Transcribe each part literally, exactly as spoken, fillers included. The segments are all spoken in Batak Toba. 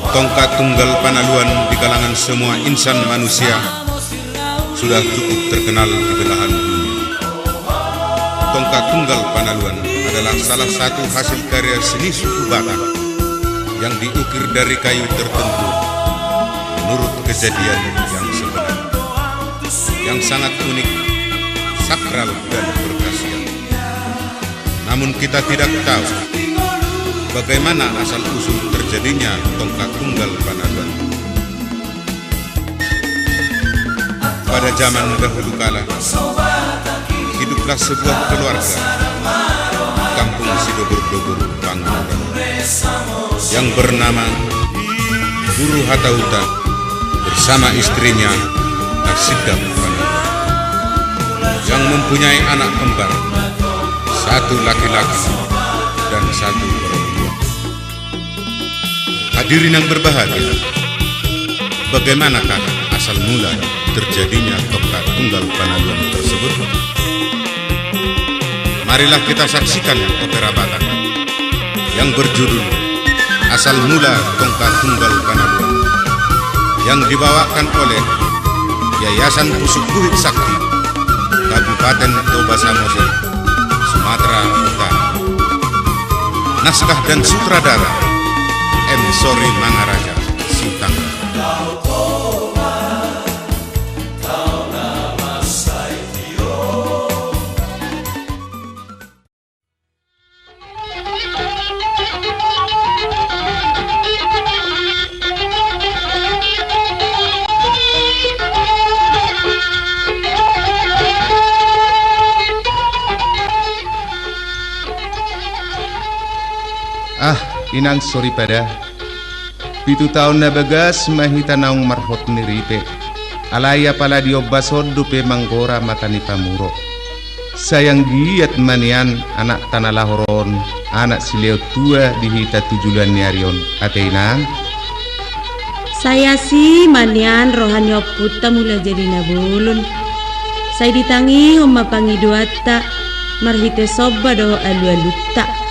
Tongka tunggal Panaluan di kalangan semua insan manusia sudah cukup terkenal di belahan dunia. Tongka tunggal Panaluan adalah salah satu hasil karya seni suku Batak yang diukir dari kayu tertentu menurut kejadian yang sebenarnya, yang sangat unik, sakral, dan berkhasiat. Namun kita tidak tahu bagaimana asal-usul terjadinya tongka tunggal Panaluan. Pada zaman dahulu kala, hiduplah sebuah keluarga di kampung Sidobur-dobur, Pangandaran, yang bernama Guru Hatahuta bersama istrinya Nasindap Panaluan, yang mempunyai anak kembar, satu laki-laki dan satu perempuan. Hadirin yang berbahagia, bagaimanakah asal mula terjadinya tongka tunggal Panaluan tersebut? Marilah kita saksikan opera Batak yang berjudul Asal Mula Tongka Tunggal Panaluan, yang dibawakan oleh Yayasan Pusuk Buhit Sakti, Kabupaten Toba Samosir, Sumatera Utara. Naskah dan sutradara M Sori Mangaraja, Sintang. Ah, inang soripada. Pitu taon na bagas ma hita naung marhot ni ripe. Alai apala di ombas on dope manggora mata ni pamuro. Sai anggiat ma nian anak tanah lahor on, anak silehon tua di hita tu joloan ni ari on, ate inang. Sai asi ma nian roha ni ompunta mula jadi na bolon. Sai ditangihon ma pangidoanta marhite somba dohot alualunta.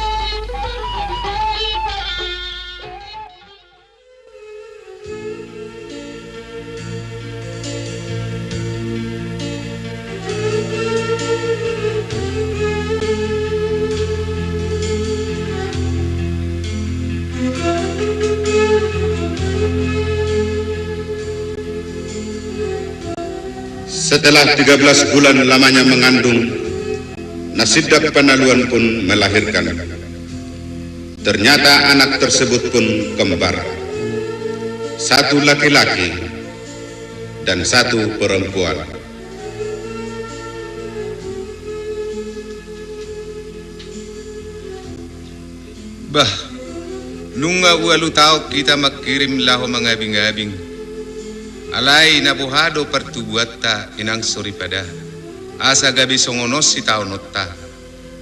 Setelah tiga belas bulan lamanya mengandung, Nasindap Panaluan pun melahirkan. Ternyata anak tersebut pun kembar. Satu laki-laki dan satu perempuan. Bah, nunga ualu taon hita mangkirim laho mangabingabing. Alai na boha do partubuanta, inang soripada, asa gabe songon on sitaononta.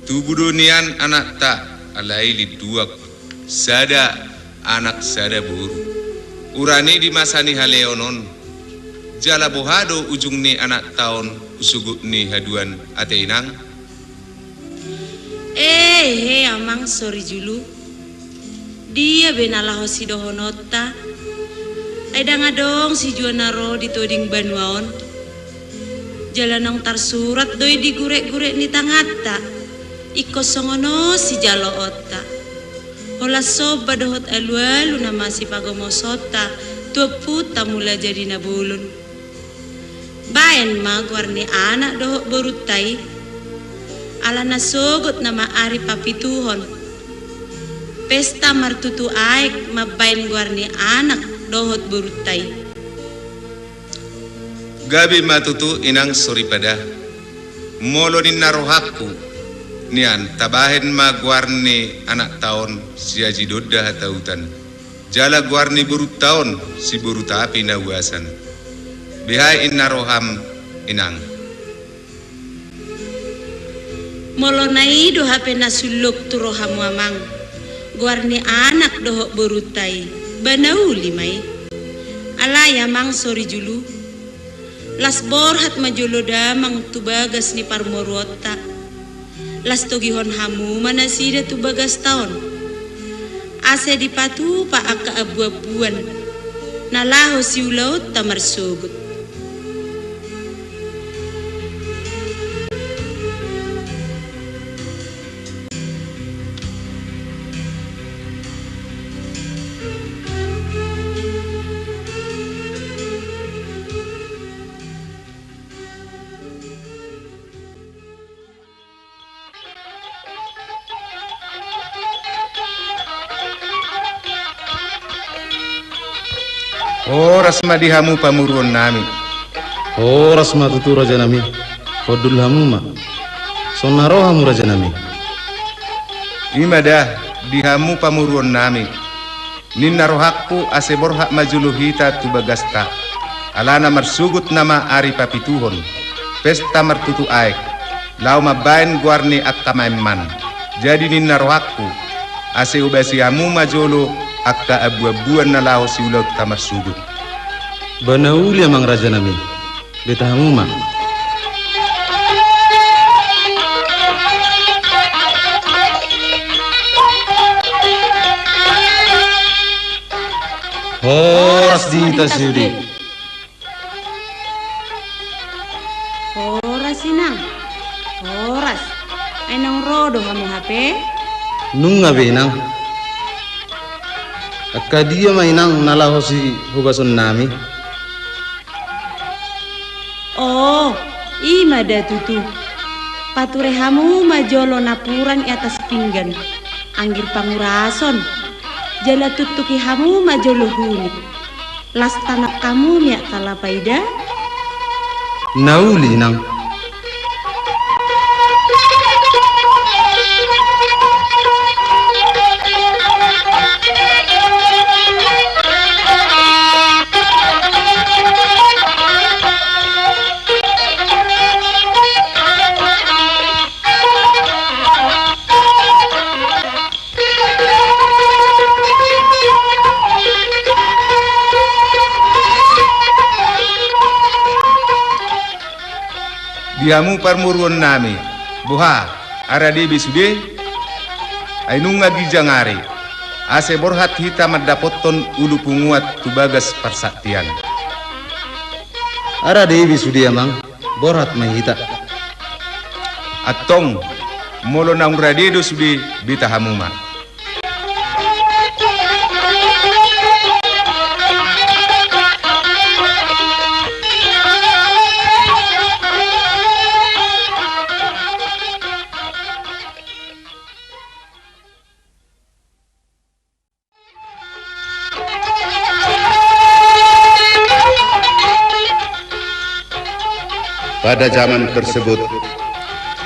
Tubu do nian anakta, alai linduang, sada anak sada boru. Urani di masa ni haleon on, jala boha do ujung ni anakta on tu sogot ni haduan, ate inang? Ehe, amang sori julu. Dia be na laho sidohononta? Ai ndang adong sijua na ro di toding banua on. Jala naung tarsurat do i di gurek-gurek ni tanganta. Ingkon songon on sijaloonta. Holan somba dohot alualu nama sipagomosonta tu ompunta Mula Jadi Na Bolon. Baen ma goar ni anak dohot borunta i. Alana sogot nama ari papituhon. Pesta martutu aek mambaen goar ni anak dohot borunta i. Gabe ma tutu inang soripada. Molo ninna rohangku, nian tabahen ma goar ni anakta on si Aji Donda Hatahutan. Jala goar ni borunta on si Boru Tapi na uasan. Beha inna roham, inang. Molo na i do hape na sullop tu rohamu amang, goar ni anak dohot borunta i, ba na uli ma i. Alai amang sori julu. Las borhat ma jolo damang tu bagas ni parmoruonta. Las togihon hamu ma nasida tu bagasta on. Ase dipatupa angka ambuambuan na laho siulaonta marsogot. Horas ma di hamu pamoruonnami. Horas ma tutu rajanami. Hundul hamu ma. Songon na ro hamu rajanami. I ma da di hamu pamoruonnami. Ninna rohangku ase borhat ma jolo hita tu bagasta. Alana marsogot nama ari papituhon. Pesta martutu aek. Laho mambaen goar ni angka maenman. Jadi ninna rohangku ase hobasi hamu ma jolo angka ambuambuan na laho siulaonta marsogot. Ba na uli amang rajanami. Beta hamu ma. Horas di hita sude. Horas inang. Horas. Ai naung ro do hamu hape? Nunga be inang. Angka dia ma inang na laho sihobasonnami? O, i ma da tutu. Pature hamu ma jolo napuran i atas pinggan, anggir pangurason. Jala tuntuki hamu ma jolo hunit. Las tanap hamu miak kalapa i da. Na uli inang. Di hamu parmoruonnami, boha, arade be sude? Ai nunga ginjang ari, ase borhat hita mandapothon ulu punguan tu bagas parsaktian. Arade be sude amang, borhat ma hita. Antong, molo naung rade do sude, beta hamu ma. Pada zaman tersebut,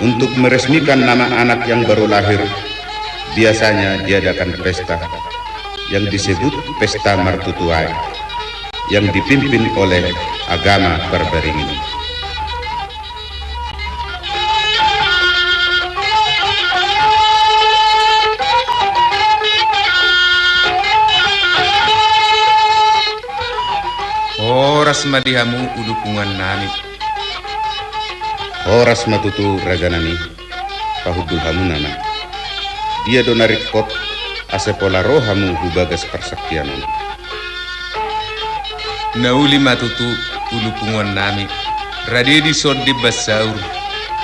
untuk meresmikan nama anak yang baru lahir, biasanya diadakan pesta yang disebut Pesta Martutuae, yang dipimpin oleh agama Parbaringin. Horas ma di hamu ulu punguan nami. Horas ma tutu raja nami, pahundul hamu nama. Dia do na ringkot asa pola ro hamu hu bagas parsaktian on? Na uli ma tutu ulu punguan nami, Rade dison demban saur,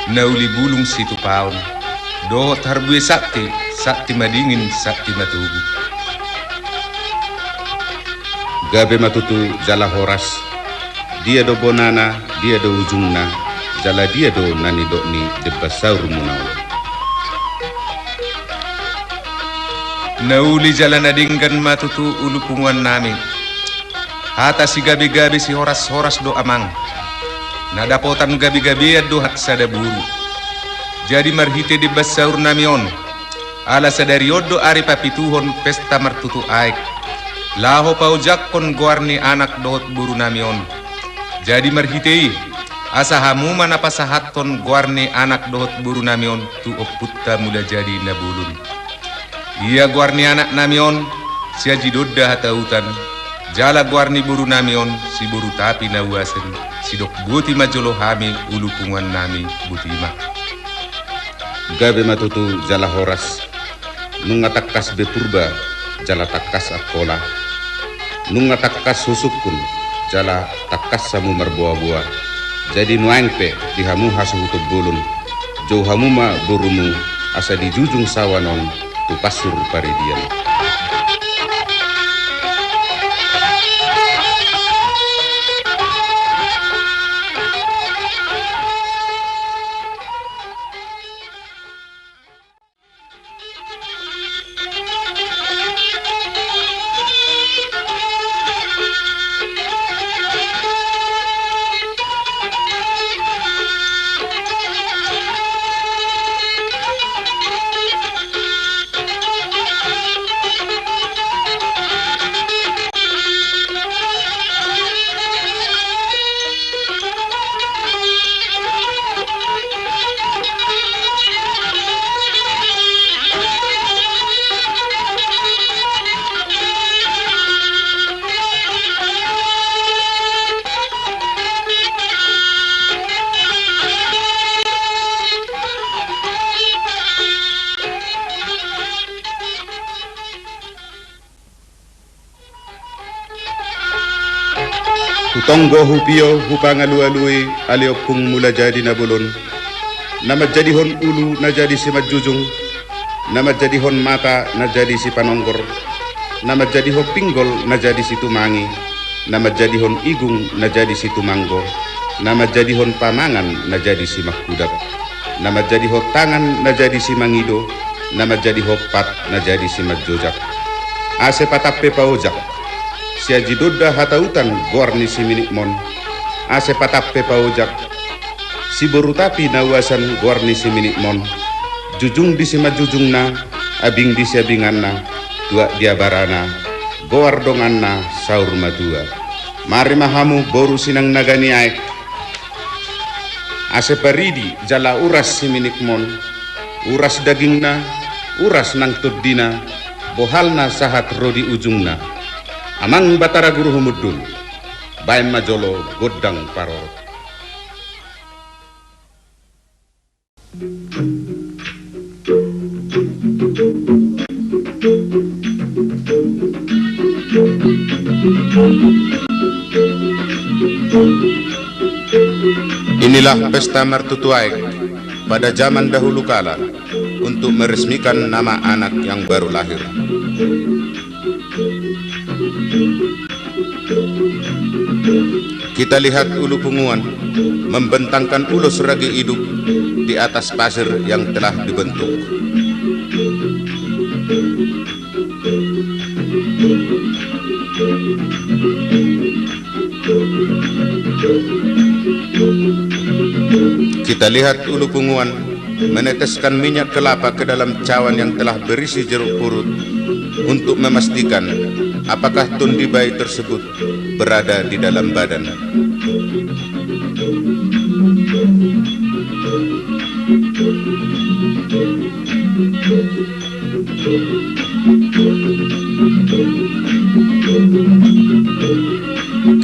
na uli bulung situpaon, dohot harbue santi, santi madingin, santi matogu. Gabe ma tutu jala horas, dia do bonana, dia do ujungna, jala dia do na nidok ni demban saurmuna on. Na uli jala na denggan ma tutu ulu punguannami. Hata sigabegabe sihorashoras do amang. Na dapotan gabegabean do hansa da boru. Jadi marhite demban saurnami on, ala sadari on do ari papituhon pesta martutu aek, laho paojakhon goar ni anak dohot borunami on. Jadi marhite i, asa hamu ma na pasahathon goar ni anak dohot borunami on tu ompunta Mulajadi Nabolon. Ia goar ni anaknami on, si Aji Donda Hatautan, jala goar ni borunami on, si Boru Tapi Nauasen, sidok boti ma jolo hami ulu punguannami, boti ma. Gabe ma tutu jala horas, nunga tangkas be Purba, jala tangkas Angkola. Nunga tangkas husungkun, jala tangkas hamu marboaboa. Jadi nuaeng pe di hamu hasuhuton bolon, jou hamu ma borumu, asa dijujung sawan on tu pansur paridian. Hutonggo, hupio, hupangalualui ale Ompung Mulajadi Nabolon, na manjadihon ulu na jadi simanjujung, na manjadihon mata na jadi sipanonggor, na manjadihon pinggol na jadi situmangi, na manjadihon igung na jadi situmanggo, na manjadihon pamangan na jadi simangkudap, na manjadihon tangan na jadi simangido, na manjadihon pat na jadi simanjojak. Asa patampe paojak, si Aji Donda Hatautan goar ni si Minikmon. Asa patampe paojak, si Boru Tapi Nauasen goar ni si Minikmon. Jujung di simanjujungna, abing di siabinganna, tuak di abarana, goar donganna saur matua. Mari ma hamu boru sinangnaga ni aek. Asa paridi jala uras si Minikmon, uras dagingna, uras nang tondina, bohalna sahat ro di ujungna. Amang Batara Guru Humundul, baen ma jolo gondang parorot. Inilah pesta martutu aek pada zaman dahulu kala untuk meresmikan nama anak yang baru lahir. Kita lihat ulu punguan membentangkan ulos ragi iduk di atas pasir yang telah dibentuk. Kita lihat ulu punguan meneteskan minyak kelapa ke dalam cawan yang telah berisi jeruk purut untuk memastikan apakah tondi bayi tersebut berada di dalam badan.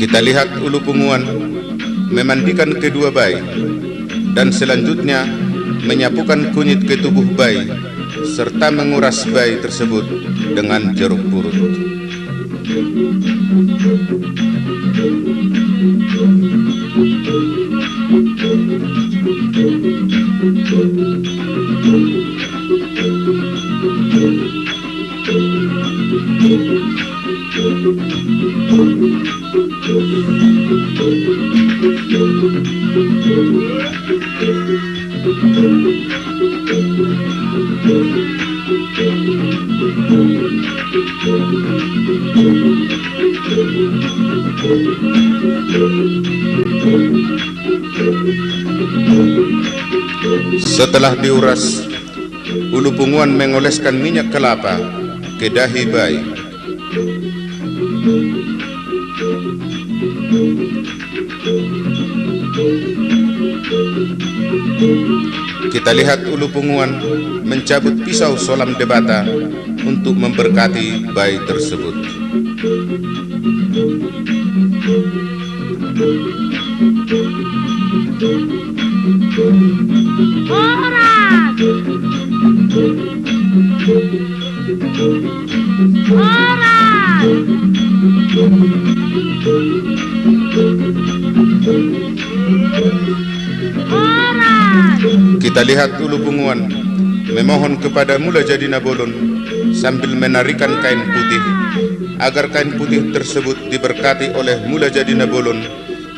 Kita lihat ulu punguan memandikan kedua bayi, dan selanjutnya menyapukan kunyit ke tubuh bayi, serta menguras bayi tersebut dengan jeruk purut. Setelah diuras, ulu punguan mengoleskan minyak kelapa ke dahi bai. Kita lihat ulu punguan mencabut pisau solam Debata untuk memberkati bai tersebut. Horas! Horas! Horas! Kita lihat ulu punguan memohon kepada Mula Jadi Nabolon sambil menarikan kain putih, agar kain putih tersebut diberkati oleh Mula Jadi Nabolon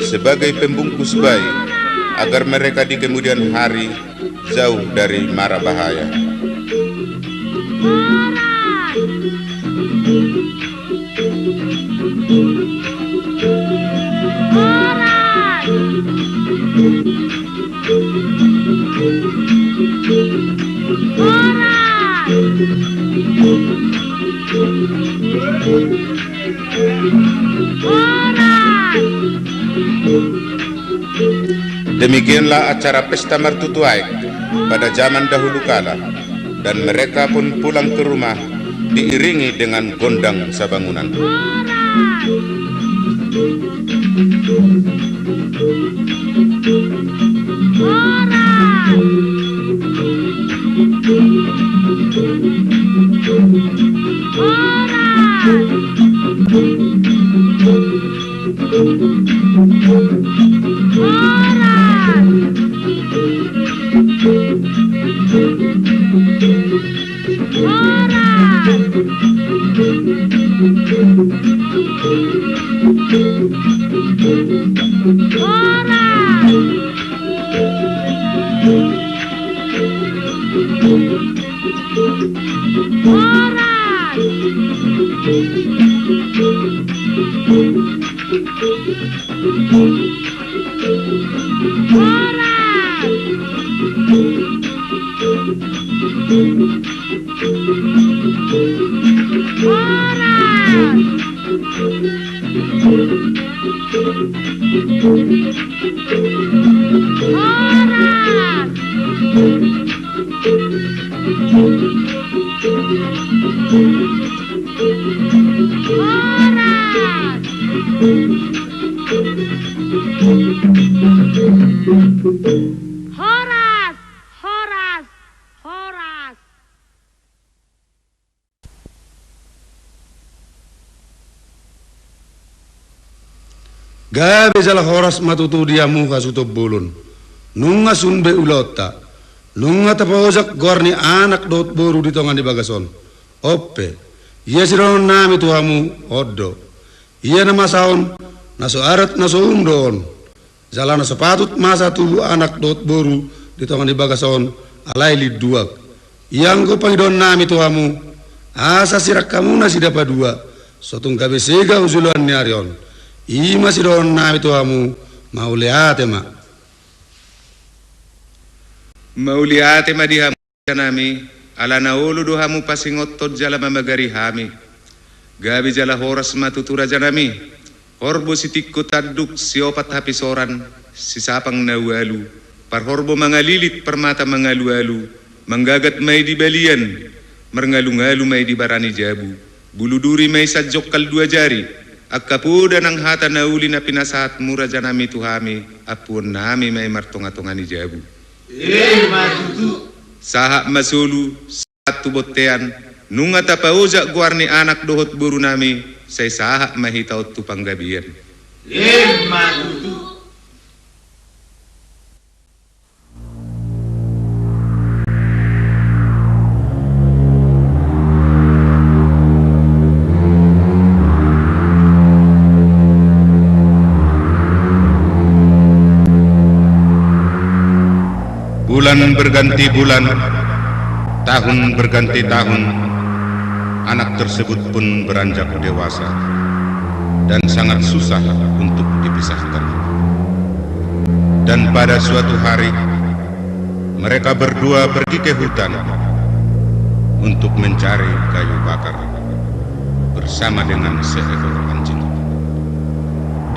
sebagai pembungkus bai, agar mereka di kemudian hari jauh dari mara bahaya. Horas! Horas! Horas! Horas! Demikianlah acara pesta martutuaek pada zaman dahulu kala, dan mereka pun pulang ke rumah diiringi dengan gondang sabangunan. Horas! Horas! Horas! Horas! Horas! Horas! Horas! Horas! Horas! Horas! Horas! Gabe jala horas ma tutu di hamu hasuhuton bolon. Nunga sun be ulaonta. Nunga tapaojak goar ni anak dohot boru di tonga ni bagas on. On pe, ia sidohononnami tu hamu, on do. Ia na masa on, na so adat na so uhum do on. Jala na so patut masa tubu anak dohot boru di tonga ni bagas on, alai linduak. Ia anggo pangidoannami tu hamu, asa sirang hamu nasida padua, so tung gabe sega tu joloan ni ari on. I ma sidohononnami tu hamu, mauliate ma. Mauliate ma di hamu. Rajanami, ala na olo do hamu pasingothon jala mamagari hami. Gabe jala horas ma tutu rajanami. Horbo sitingko tanduk siopat hapisoran, sisapang na ualu, parhorbo mangalilit parmata mangalualu, manggagat ma i di balian, marngalungalu ma i di bara ni jabu, bulu duri ma i sanjongkal dua jari, angka poda nang hata na uli na pinasahatmu rajanami tu hami, ampuonnami ma i martongatonga ni jabu. Emma tutu. Sahat ma solu, sahat tu bontean, nunga tapaojak goar ni anak dohot borunami, sai sahat ma hita on tu panggabean. Emma tutu. Bulan berganti bulan, tahun berganti tahun, anak tersebut pun beranjak dewasa dan sangat susah untuk dipisahkan. Dan pada suatu hari, mereka berdua pergi ke hutan untuk mencari kayu bakar bersama dengan seekor anjing.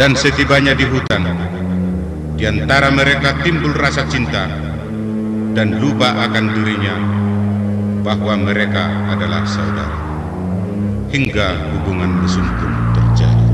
Dan setibanya di hutan, di antara mereka timbul rasa cinta dan lupa akan dirinya bahwa mereka adalah saudara. Hingga hubungan mesum pun terjadi.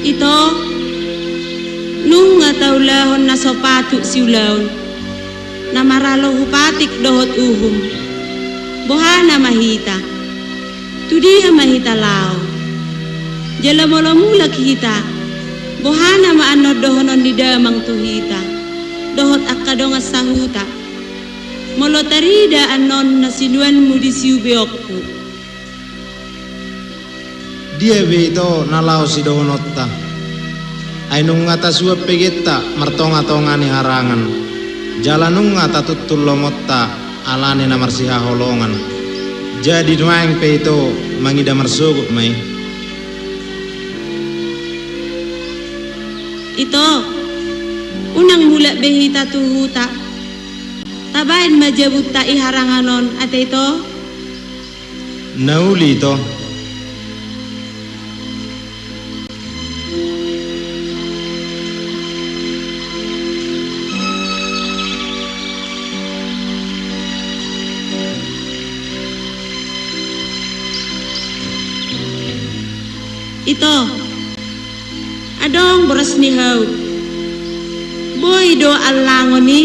Ito, nunga taulahon na so patut siulaon, na maralo hupatik dohot uhum. Boha nama hita? Tu dia ma hita laho? Jala molo mulak hita, boha nama annon dohonon ni damang tu hita dohot angka dongan sahuta, molo tarida annon na sinuanmu di siubeonku? Dia be ito na laho sidohononta? Ai nunga tasuan pegenta martongatonga ni harangan, jala nunga tatuntung lomonta ala ni na marsihaholongan. Jadi nuaeng pe ito mangida marsogot ma i. Ito, unang mulak be hita tu huta. Tabaen ma jabunta i harangan on, ate ito? Na uli ito. Ito, adong boras ni hau. Boi do allangon i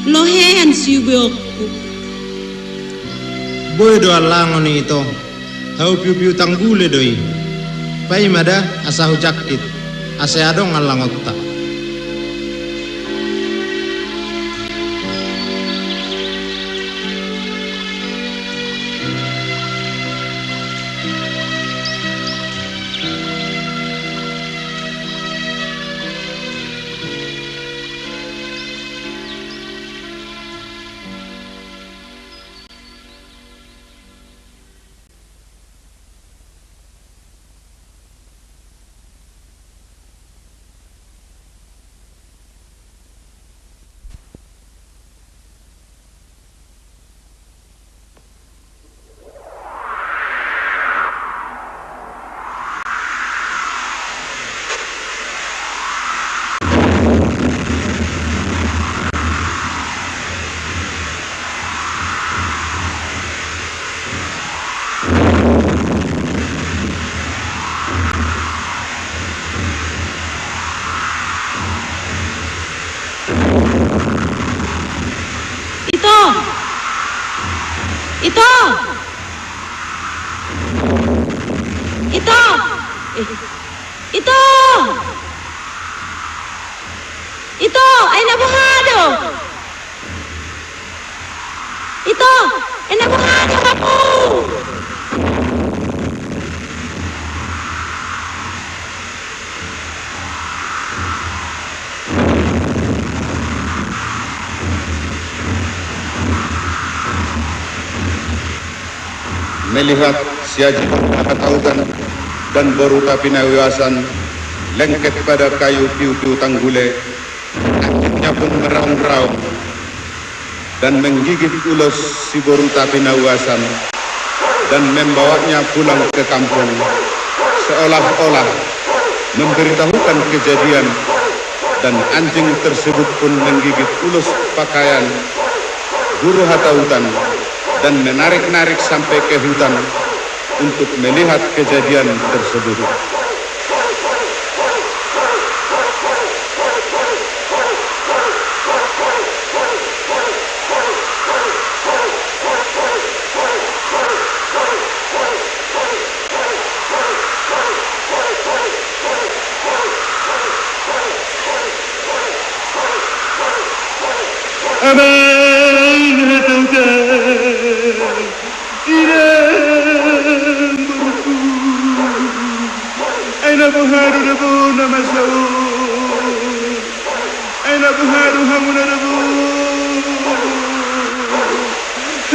lohean siubeonku? Boi do allangon i ito, hau piupiu tanggule do i. Paima da asa hujangkit, ase adong allangonta. Ito! Ito! Ito! Eh, Ito! Ito! Ai na boha do? Ina boha do hamu? Melihat si Aji Boru Hatahutan dan Boru Tapinawiasan lengket pada kayu piu-piu tanggule, anjingnya pun meraung-raung dan menggigit ulos si Boru Tapinawiasan dan membawanya pulang ke kampung, seolah-olah memberitahukan kejadian, dan anjing tersebut pun menggigit ulos pakaian Guru Hatahutan dan menarik-narik sampai ke hutan untuk melihat kejadian tersebut. Amang Hatahutan, inang boruku. Ai na boha do dabo na masa on? Ai na boha do hamu na dabo?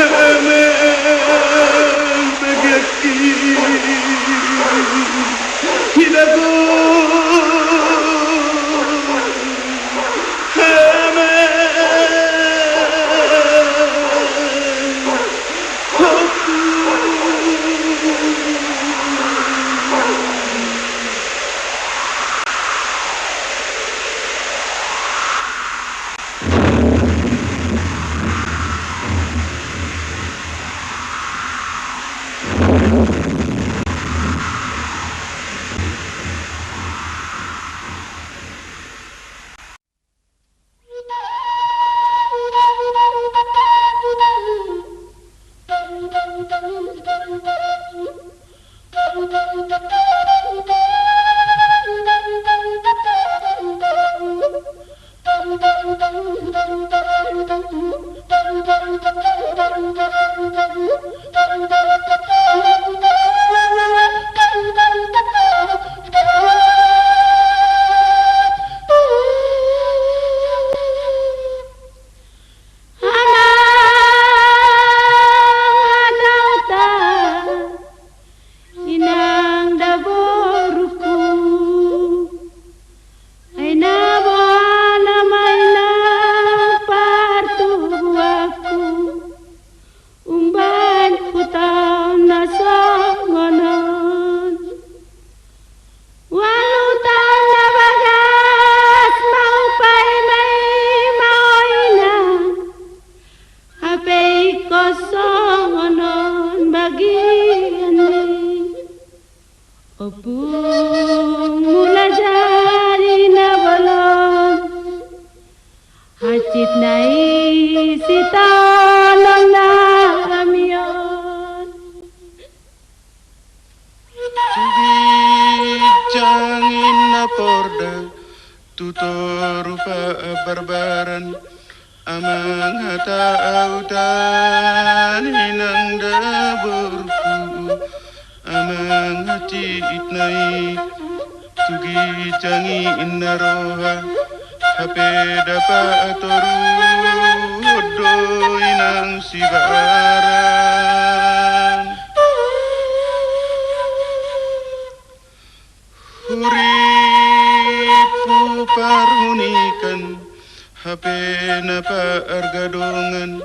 Amang bagianki. Hidako. Amang. Amang Hatahutan, inang da boruku. Ai na boha nama inang partubuanku, umbahen hutaon na songon on. Ualu taon na bagas ma hupaima i ma ho inang, hape ingkon songon on bagianmi. Ompung mula jadi na bolon, hansit na i sitaonon na amion. Tu ginjang i na porda, tu toru pabarbaran, amang Hatahutan, inang da boruku, amang hansit na i, tu ginjang i na roha, hape da patoruhon do inang sibaran. Hurippu parhunikan, hape na pargadongan,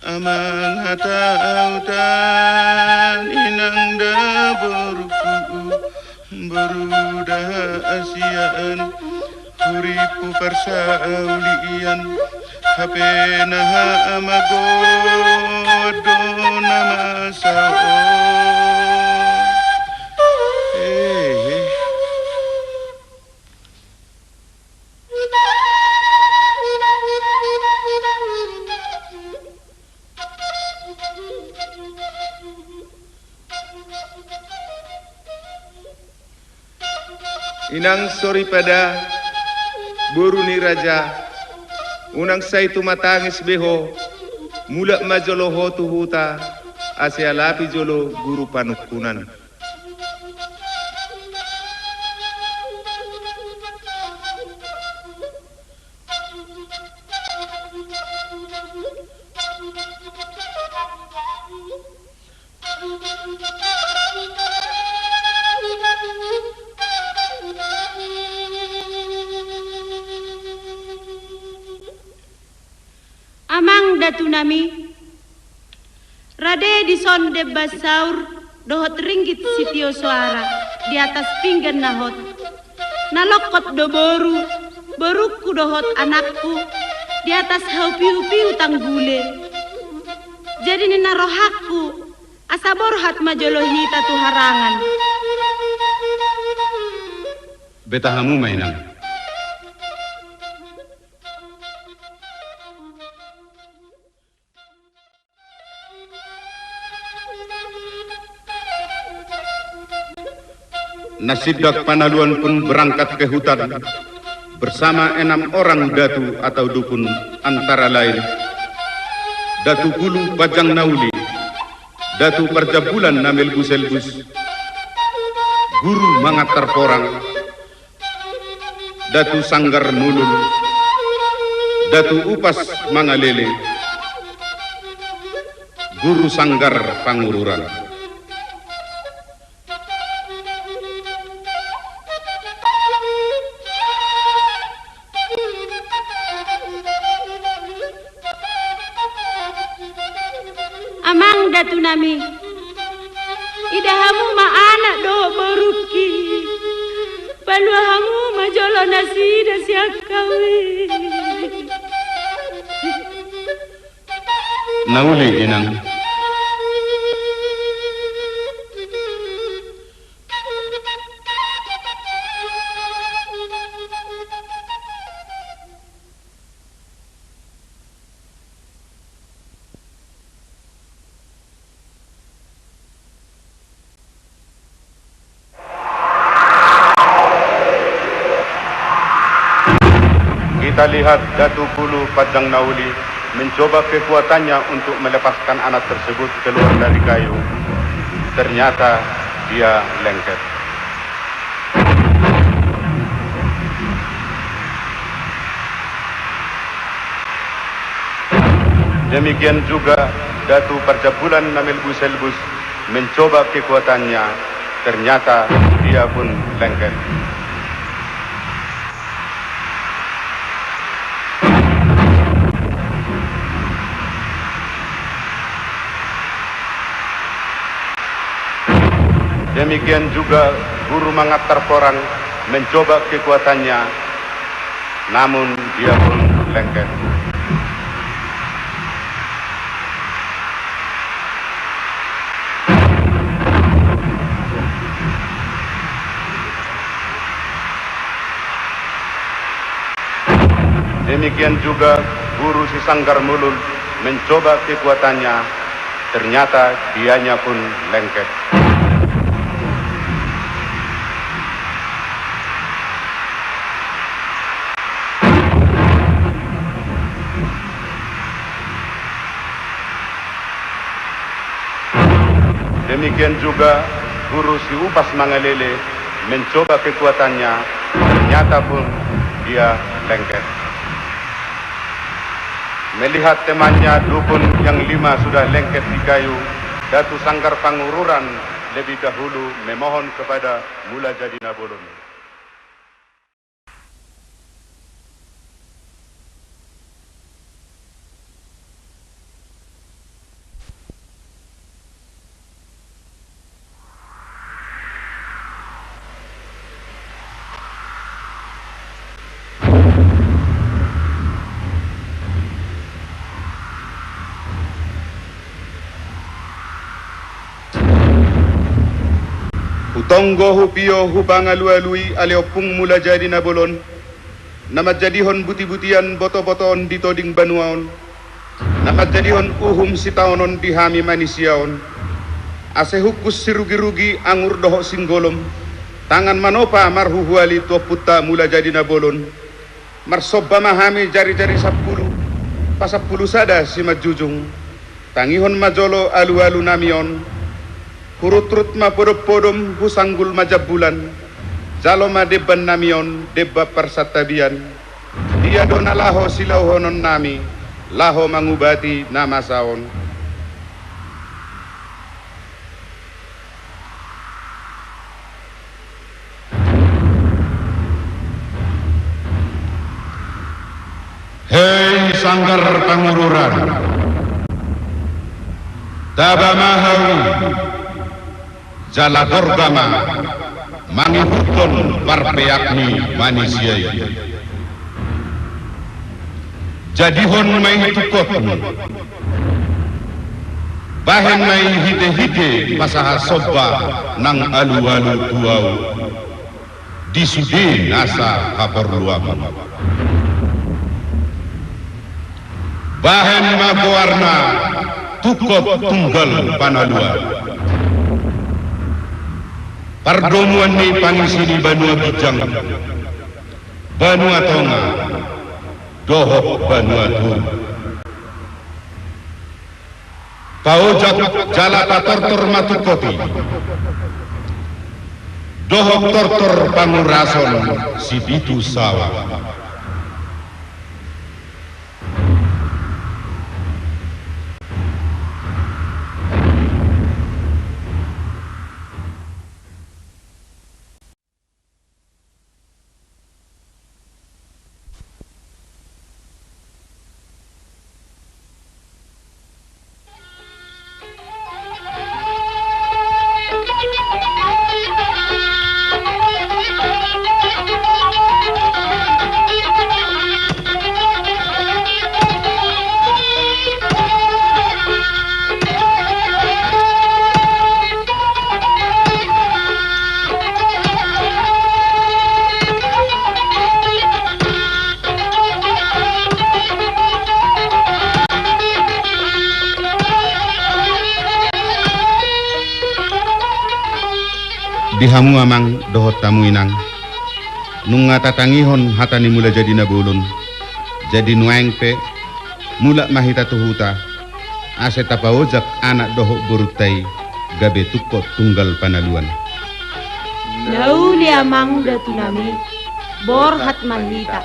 amang Hatahutan, inang da boruku, boru da hasiaan, hurippu parsaulian, hape na hamagoan do na masa on. Hehe. Inang soripada, boru ni raja, unang sai tumatangis be ho, Mulak ma jolo ho tu huta, ase alapi jolo guru panungkunan. Amang datunami, rade dison demban saur dohot ringgit sitio soara di atas pinggan na hot. Na longkot do boru, borungku dohot anakku di atas haupiu-piu tanggule. Jadi ninna rohangku, asa borhat ma jolo hita tu harangan. Beta hamu ma, Inang. Nasindak Panaluan pun berangkat ke hutan bersama enam orang datu atau dukun, antara lain Datu Gulu Panjang Nauli, Datu Parjambulan na melbus-elbus, Guru Mangantar Porang, Datu Sanggar Mulul, Datu Upas Mangalele, Guru Sanggar Pangururan. Amang datunami, ida hamu ma anak dohot borungki, palua hamu ma jolo nasida sian hami. Na uli, Inang. Kita lihat Datu Gulu Panjang Nauli mencoba kekuatannya untuk melepaskan anak tersebut keluar dari kayu. Ternyata dia lengket. Demikian juga Datu Parjambulan na melbus-elbus mencoba kekuatannya, ternyata dia pun lengket. Demikian juga Guru Mangantar Porang mencoba kekuatannya, namun dia pun lengket. Demikian juga Guru Si Sanggar Mulul mencoba kekuatannya, ternyata dianya pun lengket. Demikian juga Guru Si Upas Mangalele mencoba kekuatannya, ternyata pun dia lengket. Melihat temannya dukun yang lima sudah lengket di kayu, Datu Sanggar Pangururan lebih dahulu memohon kepada Mulajadi Nabolon. Hutonggo, hupio, hupangalualui ale Ompung Mulajadi Nabolon, na manjadihon butibutian botobotoon di toding banua on, na manjadihon uhum sitaonon di hami manisia on, ase hungkus sirugirugi anggur dohot singgolom, tangan manopa marhuhuali tu Ompunta Mulajadi Nabolon. Marsomba ma hami jarijari sampulu, Pasampulu sada simanjujung, tangihon ma jolo alualunami on, hurutrut ma podompodom, husanggul ma jambulan, jalo ma dembannami on demban parsantabian. Dia do na laho silaohononnami laho mangubati na masa on? Hei sanggar pangururan, taba ma hau, jala gorga ma mangihuthon parpeak ni manisia i. Jadihon ma i tungkotmu. Bahen ma i hitehite pasahat somba nang alualu tu ahu di sude nasa haporluanmu. Bahen ma goarna Tungkot Tunggal Panaluan. Pardomuan ni pangisi ni banua ginjang, banua tonga dohot banua toru. Paojak jala patortor ma tungkot i dohot tortor pangurason sipitu sawa. Di hamu amang dohot hamu inang, nunga tatangihon hata ni Mulajadi Nabolon, jadi nuaeng pe mulak ma hita tu huta, ase tapaojak anak dohot borunta i gabe tungkot tunggal panaluan. Na uli amang datunami, borhat ma hita.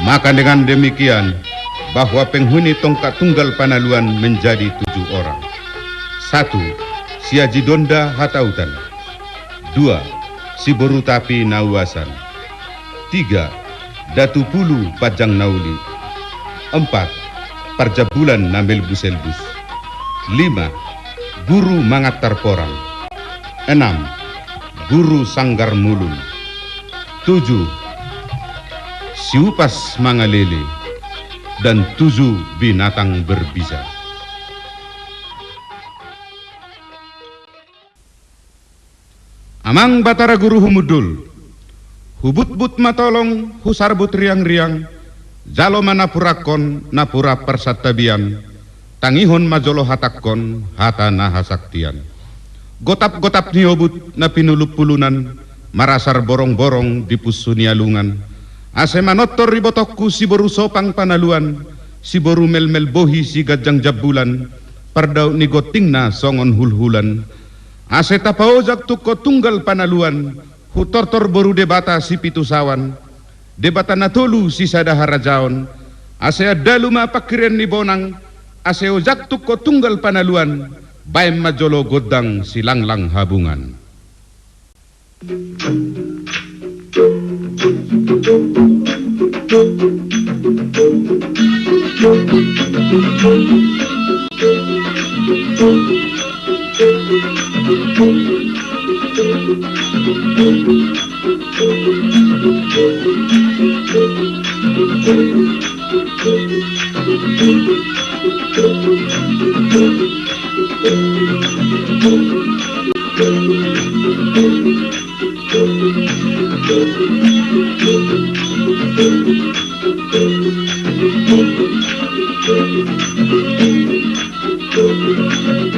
Maka dengan demikian, bahwa penghuni tungkot tunggal panaluan menjadi tujuh orang. Satu, si Aji Donda Hatautan. Dua, si Boru Tapi Nauasan. Tiga, Datu Pulu Panjang Nauli. Empat, Parjambulan na melbus-elbus. Lima, Guru Mangantar Porang. Enam, Guru Sanggar Mulul. Tujuh, Si Upas Mangalele. Dan tujuh binatang berbisa. Amang Batara Guru Humundul, hubutbut ma tolong, husarbut riangriang, jalo ma napurangkon, napura parsantabian, tangihon ma jolo hatangkon, hata na hasaktian. Gotapgotap ni obut na pinulumpulunan, marasar borongborong di punsu ni alungan, ase manortor ibotongku si Boru Sopang Panaluan, si Boru Melmel Bohi Siganjang Jambulan, pardaut ni gontingna songon hulhulan, ase tapaojak tungkot tunggal panaluan, hutortor boru Debata sipitu sawan, Debata na tolu sisada harajaon, ase andalu ma pangkirean ni bonang, ase ojak tungkot tunggal panaluan, baen ma jolo gondang silanglang habungan.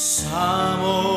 Samo